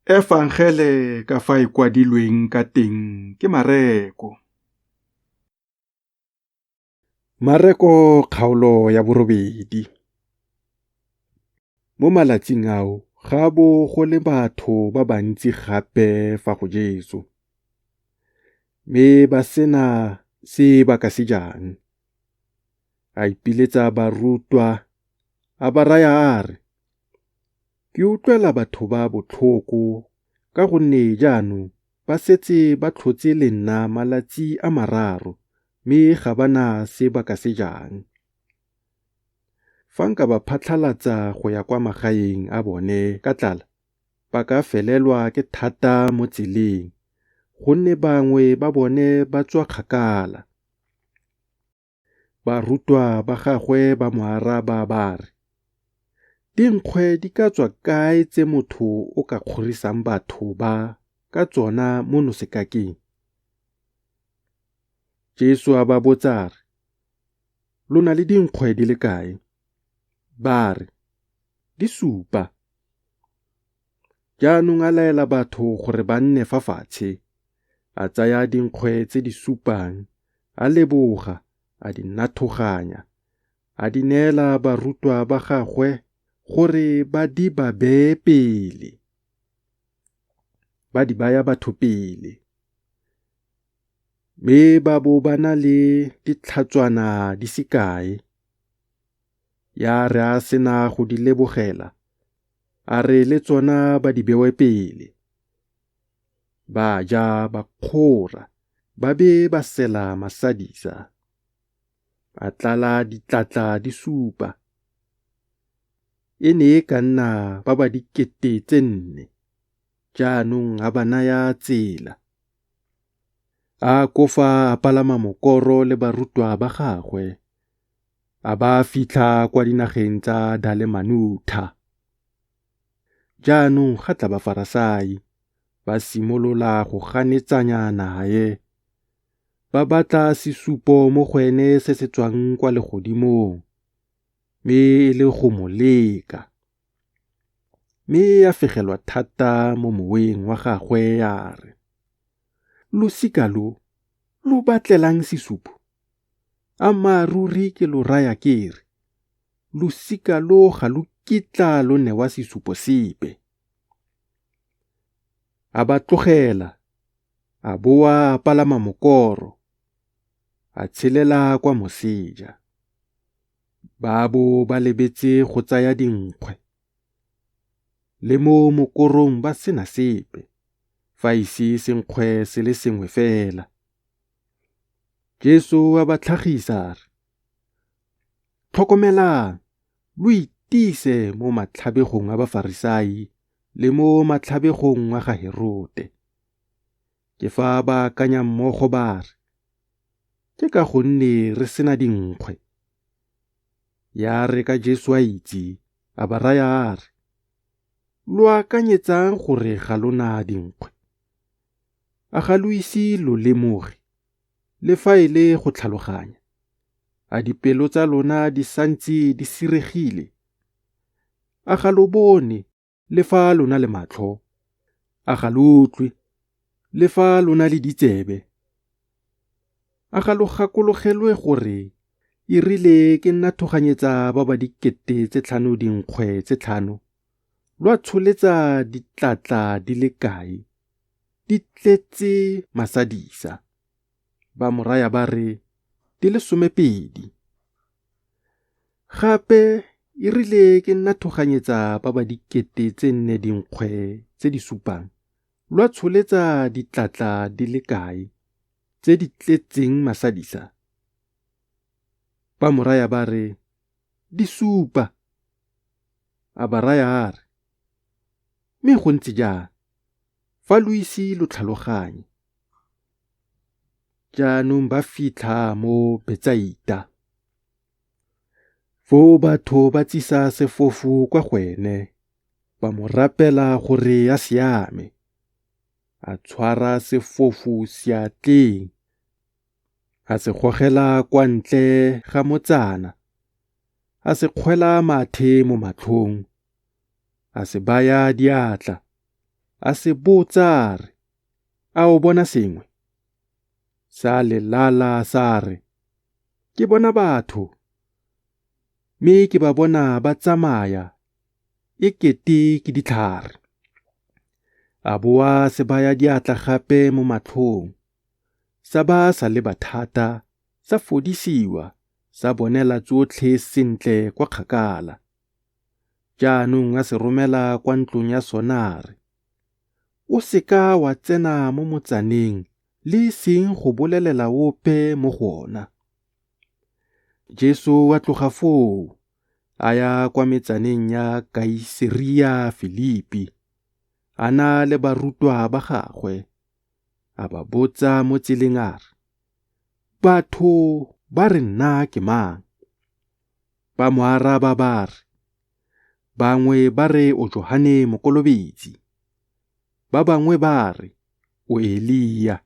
Efangele ka fa e kwadilweng ka teng ke Mareko. Mareko kgaolo ya 8. Mo malatsing ao ga bo go le batho ba bantsi gape fa go Jesu, mme ba se na se ba ka se jang. A ipiletsa barutwa, a ba raya a re, Ke utlwela batho ba botlhoko ka gonne jaanong ba setse ba tlhotse le nna malatsi a mararo mme ga ba na se ba ka se jang. Fa nka ba phatlhalatsa go ya kwa magaeng a bone ka tlala, ba ka felelwa ke thata mo tseleng, gonne bangwe ba bone ba tswa kgakala. Barutwa ba gagwe ba mo araba ba re, Dinkgwe di ka tswa kae tse motho o ka kgorisang batho ba ka tsona mono sekakeng? Jesu a ba botsa a re, Lo na le dinkgwe di le kae? Ba re, Di supa. Jaanong a laela batho gore ba nne fa fatshe. A tsaya dinkgwe tse di supang, a leboga, a di nathoganya, a di neela barutwa ba gagwe gore ba di ba bee pele. Ba di baya batho pele. Mme ba bo ba na le ditlhatswana di se kae. Ya re a sena go di lebogela, a re le tsona ba di bewe pele. Ba ja ba kgora, ba be ba sela masadisa. A tlala ditlatla di supa. E ne e ka nna ba ba 4 000. Jaanong a ba naya tsela. A akofa a palama mokoro le barutwa ba gagwe, a ba fitlha kwa dinageng tsa Dalemanutha. Jaanong ga tla Bafarasai, ba simolola go ganetsanya nae, ba batla sesupo mo go ene se se tswang kwa legodimong, mme e le go mo leka. Mme a fegelwa thata mo moweng wa gagwe a re, Losika lo, lo batlelang sesupo? Ammaaruri ke lo raya ke re, losika lo ga lo kitla lo newa sesupo sepe. A ba tlogela, a boa a palama mokoro, a tshelela kwa moseja. Ba bo ba lebetse go tsaya dinkgwe, le mo mokorong ba sena sepe, fa e se senkgwe se le sengwe fela. Jesu a ba tlhagisa a re, Tlhokomelang, lo itise mo matlhabegong a Bafarasai le mo matlhabegong a ga Herote. Ke fa ba akanya mmogo ba re, Ke ka gonne re sena dinkgwe. Ya re ka Jesu a itse, a ba raya a re, Lo akanyetsang gore ga lo na dinkgwe? A ga lo ise lo lemoge, le fa e le go tlhaloganya? A dipelo tsa lona di santse di siregile? A ga lo bone le fa lo na le matlho? A ga lo utlwe le fa lo na le ditsebe? A ga lo gakologelwe gore e rile ke nathoganyetsa ba ba 5 000 dinkgwe tse tlhano, lwa tsholetsa ditlatla di le kae, di tletse masadisa? Ba mo raya ba re, Di le 12. Gape e rile ke nathoganyetsa ba ba 4 000 dinkgwe tse di supang, lwa tsholetsa ditlatla di le kae, tse di tletseng masadisa? Ba mo raya ba re, Di supa. A ba raya a re, Mme go ntse jang, fa lo ise lo tlhaloganye? Jaanong ba fitlha mo Betsaida. Foo batho ba tsisa sefofu kwa go ene, ba mo rapela gore a se ame. A tshwara sefofu seatleng, a se gogela kwa ntle ga motsana, a se kgwela mathe mo matlhong, a se baya diatla. A se botsa a re, A o bona sengwe? Sa lelala sa re, Ke bona batho, mme ke ba bona ba tsamaya e kete ke ditlhare. A boa se baya diatla gape mo matlhong, sa ba sa leba thata, sa fodisiwa, sa bonela tsotlhe sentle kwa kgakala. Jaanong a se romela kwa ntlong ya sona a re, O se ka wa tsena mo motsaneng le e seng go bolelela ope mo go ona. Jesu a tloga foo a ya kwa metsaneng ya Kaiseria Filipi, a na le barutwa ba gagwe. A ba botsa mo tseleng a re, Batho ba re nna ke mang? Ba mo araba ba re, Bangwe ba re o Johane Mokolobetsi, ba bangwe ba re o Elia,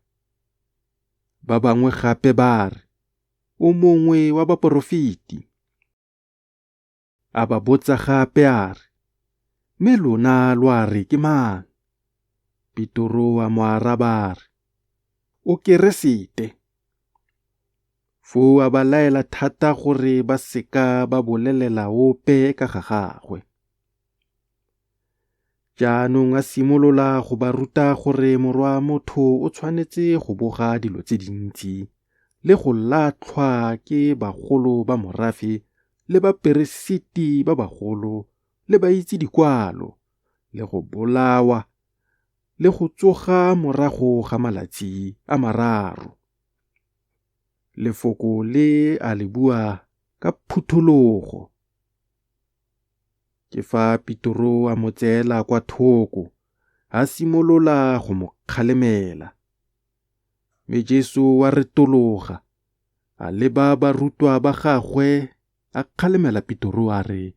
ba bangwe gape ba re o mongwe wa baporofeti. A ba botsa gape a re, Mme lona lo a re ke mang? Petoro a mo araba a re, O Keresete. Foo a ba laela thata gore ba seka ba bolelela ope ka ga gagwe. Jaanong a simolola go ba ruta gore Morwa Motho o tshwanetse go boga dilo tse dintsi le go latlhwa ke bagolo ba morafe le baperesiti ba bagolo le baitse dikwalo, le go bolawa le go tsoga morago ga malatsi a mararo. Lefoko le a le bua ka phuthologo. Ke fa Petoro a mo tseela kwa thoko, a simolola go mo kgalemela. Mme Jesu a retologa, a leba barutwa ba gagwe, a kgalemela Petoro a re,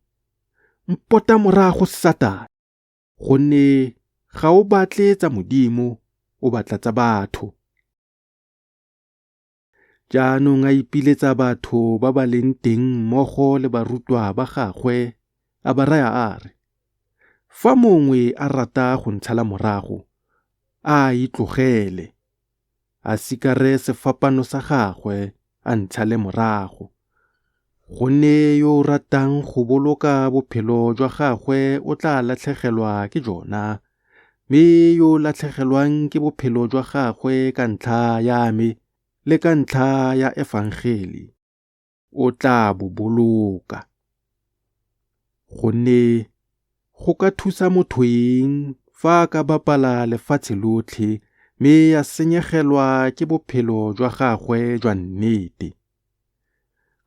Mpota morago, Satane, gonne ga o batle tsa Modimo, o batla tsa batho. Jaanong a ipiletsa batho ba ba leng teng mmogo le barutwa ba gagwe, a ba raya a re, Fa mongwe a rata go ntshala morago, a a itlogele, a sikare sefapano sa gagwe, a ntshale morago. Gonne yo o ratang go boloka bophelo jwa gagwe o tla latlhegelwa ke jona, mme yo o latlhegelwang ke bophelo jwa gagwe ka ntlha ya me le ka ntlha ya Efangeli, o tla bo boloka. Gonne go ka thusa motho eng fa a ka bapala lefatshe lotlhe mme a senyegelwa ke bophelo jwa gagwe jwa nnete?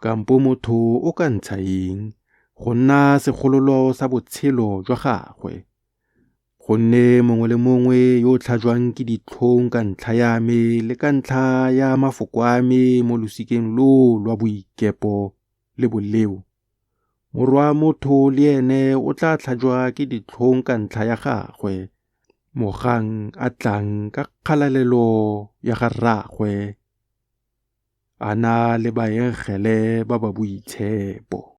Kampo motho o ka ntsha eng go nna segololo sa botshelo jwa gagwe? Gonne mongwe le mongwe yo o tlhajwang ke ditlhong ka ntlha ya me le ka ntlha ya mafoko a me mo losikeng loo lwa boikepo le boleo, Morwa Motho le ene o tla tlhajwa ke ditlhong ka ntlha ya gagwe, mogang a tlang ka kgalalelo ya ga Rraagwe a na le baengele ba ba boitshepo.